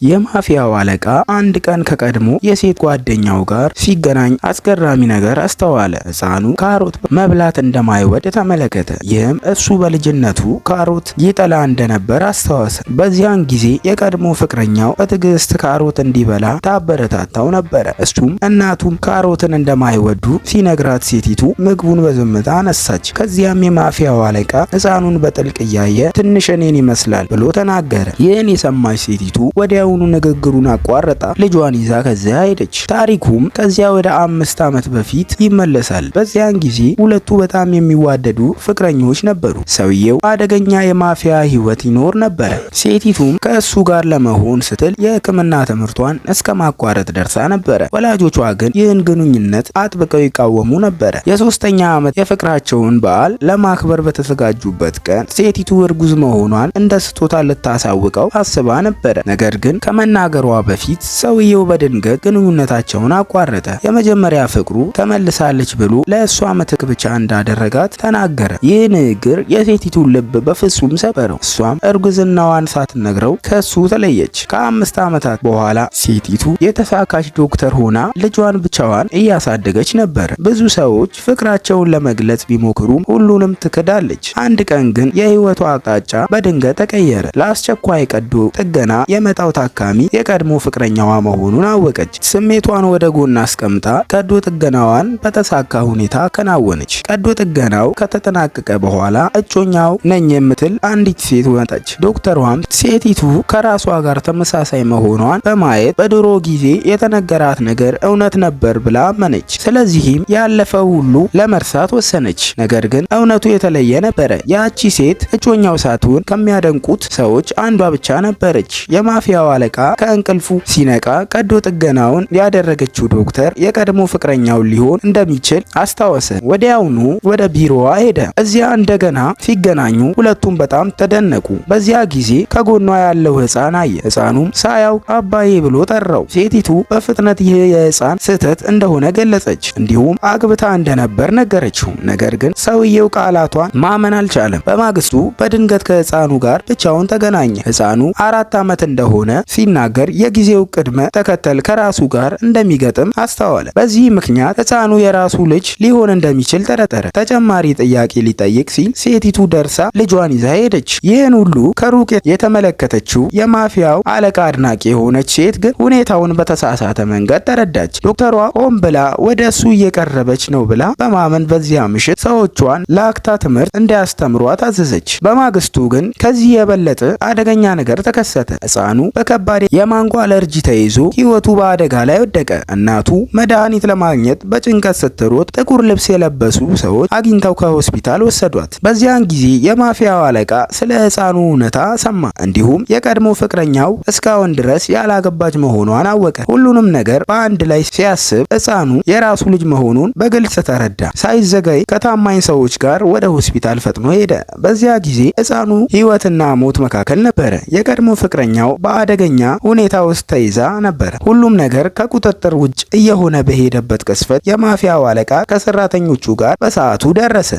የማፊያው አለቃ አንድ ቀን ከቀድሞ የሴት ጓደኛው ጋር ሲገናኝ አስገራሚ ነገር አስተዋለ። ሕፃኑ ካሮት መብላት እንደማይወድ ተመለከተ። ይህም እሱ በልጅነቱ ካሮት ይጠላ እንደነበር አስታወሰ። በዚያን ጊዜ የቀድሞ ፍቅረኛው በትዕግስት ካሮት እንዲበላ ታበረታታው ነበረ። እሱም እናቱም ካሮትን እንደማይወዱ ሲነግራት ሴቲቱ ምግቡን በዝምታ አነሳች። ከዚያም የማፊያው አለቃ ሕፃኑን በጥልቅ እያየ "ትንሽ እኔን ይመስላል" ብሎ ተናገረ። ይህን የሰማች ሴቲቱ ወዲያውኑ ንግግሩን አቋርጣ ልጇን ይዛ ከዚያ ሄደች። ታሪኩም ከዚያ ወደ 5 ዓመት በፊት ይመለሳል። በዚያን ጊዜ ሁለቱ በጣም የሚዋደዱ ፍቅረኞች ነበሩ። ሰውየው አደገኛ የማፊያ ሕይወት ይኖር ነበረ። ሴቲቱም ከእሱ ጋር ለመሆን ስትል የሕክምና ትምህርቷን እስከ ማቋረጥ ደርሳ ነበረ። ወላጆቿ ግን ይህን ግንኙነት አጥብቀው ይቃወሙ ነበረ። የሶስተኛ ዓመት የፍቅራቸውን በዓል ለማክበር በተዘጋጁበት ቀን ሴቲቱ እርጉዝ መሆኗን እንደ ስጦታ ልታሳውቀው አስባ ነበረ። ነገር ግን ከመናገሯ በፊት ሰውየው በድንገት ግንኙነታቸውን አቋረጠ። የመጀመሪያ ፍቅሩ ተመልሳለች ብሎ ለእሷ ምትክ ብቻ እንዳደረጋት ተናገረ። ይህ ንግግር የሴቲቱን ልብ በፍጹም ሰበረው። እሷም እርግዝናዋን ሳትነግረው ከሱ ተለየች። ከ5 ዓመታት በኋላ ሴቲቱ የተሳካች ዶክተር ሆና ልጇን ብቻዋን እያሳደገች ነበር። ብዙ ሰዎች ፍቅራቸውን ለመግለጽ ቢሞክሩም ሁሉንም ትክዳለች። አንድ ቀን ግን የህይወቷ አቅጣጫ በድንገት ተቀየረ። ለአስቸኳይ ቀዶ ጥገና የመጣው ታካሚ የቀድሞ ፍቅረኛዋ መሆኑን አወቀች። ስሜቷን ወደ ጎን አስቀምጣ ቀዶ ጥገናዋን በተሳካ ሁኔታ አከናወነች። ቀዶ ጥገናው ከተጠናቀቀ በኋላ እጮኛው ነኝ የምትል አንዲት ሴት መጣች። ዶክተሯም ሴቲቱ ከራሷ ጋር ተመሳሳይ መሆኗን በማየት በድሮ ጊዜ የተነገራት ነገር እውነት ነበር ብላ አመነች። ስለዚህም ያለፈው ሁሉ ለመርሳት ወሰነች። ነገር ግን እውነቱ የተለየ ነበረ። ያቺ ሴት እጮኛው ሳትሆን ከሚያደንቁት ሰዎች አንዷ ብቻ ነበረች። የማፊያው አለቃ ከእንቅልፉ ሲነቃ ቀዶ ጥገናውን ያደረገችው ዶክተር የቀድሞ ፍቅረኛው ሊሆን እንደሚችል አስታወሰ። ወዲያውኑ ወደ ቢሮዋ ሄደ። እዚያ እንደገና ሲገናኙ ሁለቱም በጣም ተደነቁ። በዚያ ጊዜ ከጎኗ ያለው ሕፃን አየ። ሕፃኑም ሳያውቅ "አባዬ" ብሎ ጠራው። ሴቲቱ በፍጥነት ይህ የሕፃን ስህተት እንደሆነ ገለጸች። እንዲሁም አግብታ እንደነበር ነገረችው። ነገር ግን ሰውየው ቃላቷን ማመን አልቻለም። በማግስቱ በድንገት ከሕፃኑ ጋር ብቻውን ተገናኘ። ሕፃኑ 4 ዓመት እንደሆነ ሲናገር የጊዜው ቅድመ ተከተል ከራሱ ጋር እንደሚገጥም አስተዋለ። በዚህ ምክንያት ሕፃኑ የራሱ ልጅ ሊሆን እንደሚችል ጠረጠረ። ተጨማሪ ጥያቄ ሊጠይቅ ሲል ሴቲቱ ደርሳ ልጇን ይዛ ሄደች። ይህን ሁሉ ከሩቅ የተመለከተችው የማፊያው አለቃ አድናቂ የሆነች ሴት ግን ሁኔታውን በተሳሳተ መንገድ ተረዳች። ዶክተሯ ሆን ብላ ወደ እሱ እየቀረበች ነው ብላ በማመን በዚያ ምሽት ሰዎቿን ለአክታ ትምህርት እንዲያስተምሯት አዘዘች። በማግስቱ ግን ከዚህ የበለጠ አደገኛ ነገር ተከሰተ። ሕፃኑ በከባድ የማንጎ አለርጂ ተይዞ ሕይወቱ በአደጋ ላይ ወደቀ። እናቱ መድኃኒት ለማግኘት በጭንቀት ስትሮጥ ጥቁር ልብስ የለበሱ ሰዎች አግኝተው ከሆስፒታል ወሰዷት። በዚያን ጊዜ የማፊያው አለቃ ስለ ሕፃኑ እውነታ ሰማ። እንዲሁም የቀድሞ ፍቅረኛው እስካሁን ድረስ ያላገባች መሆኗን አወቀ። ሁሉንም ነገር በአንድ ላይ ሲያስብ ሕፃኑ የራሱ ልጅ መሆኑን በግልጽ ተረዳ። ሳይዘገይ ከታማኝ ሰዎች ጋር ወደ ሆስፒታል ፈጥኖ ሄደ። በዚያ ጊዜ ሕፃኑ ሕይወትና ሞት መካከል ነበረ። የቀድሞ ፍቅረኛው በአደገኛ ሁኔታ ውስጥ ተይዛ ነበር። ሁሉም ነገር ከቁጥጥር ውጭ እየሆነ በሄደበት ቅጽበት የማፊያው አለቃ ከሰራተኞቹ ጋር በሰዓቱ ደረሰ።